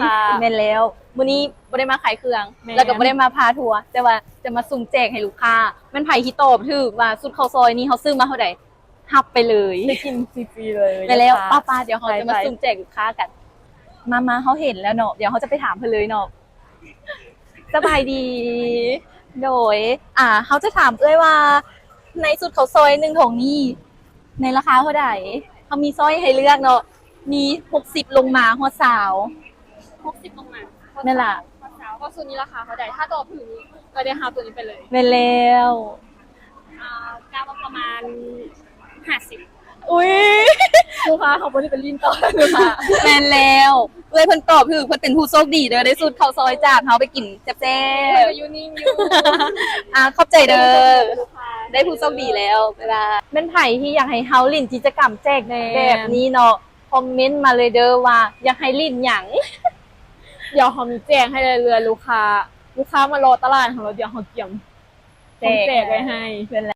ຄ່ະ ແມ່ນແລ້ວ ມື້ນີ້ບໍ່ໄດ້ມາຂາຍເຄື່ອງ ແມ່ນ ແລ້ວກໍບໍ່ໄດ້ມາພາທົວ ແຕ່ວ່າຈະມາສຸ່ມແຈກໃຫ້ລູກຄ້າ ແມ່ນໃຜທີ່ຕອບຖືກວ່າຊຸດເຂົ້າຊອຍນີ້ເຮົາຊື້ມາເທົ່າໃດ ຮັບໄປເລີຍ ໄດ້ກິນຟຣີໆເລີຍ ແມ່ນແລ້ວ ລູກຄ້າ ໄປໆ ໄປໆ ດຽວເຮົາຈະມາສຸ່ມແຈກລູກຄ້າກັນ ມາໆ ເຮົາເຫັນແລ້ວເນາະ ດຽວເຮົາຈະໄປຖາມເພິ່ນເລີຍເນາະ. ສະບາຍດີ ໂດຍ ອ່າ ເຮົາຈະຖາມເອື້ອຍວ່າ ໃນຊຸດເຂົ້າຊອຍໜຶ່ງຖົງນີ້ ໃນລາຄາເທົ່າໃດ? ເຮົາມີຊ້ອຍໃຫ້ເລືອກເນາະ ມີຫົກສິບລົງມາຮອດຊາວ ຫົກສິບລົງມາ ແມ່ນລະ ຮອດຊາວ ກໍຊຸດນີ້ລາຄາເທົ່າໃດ? ຖ້າຕອບຖືກນີ້ ກໍໄດ້ຮັບຕົວນີ້ໄປເລີຍ ແມ່ນແລ້ວ ອ່າ ກະວ່າປະມານຫ້າສິບ ອຸ້ຍ ລູກຄ້າເຮົາບໍ່ໄດ້ໄປຫຼິ້ນຕໍ່ ລູກຄ້າ ແມ່ນແລ້ວ ເອື້ອຍເພິ່ນຕອບຖືກ ເພິ່ນເປັນຜູ້ໂຊກດີເດີ ໄດ້ຊຸດເຂົ້າຊອຍຈາກເຮົາໄປກິນແຊບໆ ເພິ່ນກໍຢູ່ນິ່ງຢູ່ ອ່າ ຂອບໃຈເດີ ລູກຄ້າ ໄດ້ຜູ້ໂຊກດີແລ້ວ ບາຍບາຍ ແມ່ນໃຜທີ່ຢາກໃຫ້ເຮົາຫຼິ້ນກິດຈະກຳແຈກ ແມ່ນ ແບບນີ້ເນາະ ຄອມເມັນມາເລີຍເດີວ່າຢາກໃຫ້ຫຼິ້ນຫຍັງ ດຽວເຮົາມີແຈກໃຫ້ເລື້ອຍໆ ລູກຄ້າ ລູກຄ້າມາເລາະຕະຫຼາດເຮົາ ແລ້ວດຽວເຮົາກຽມ ແຈກ ຂອງແຈກໄວ້ໃຫ້ ແມ່ນແລ້ວ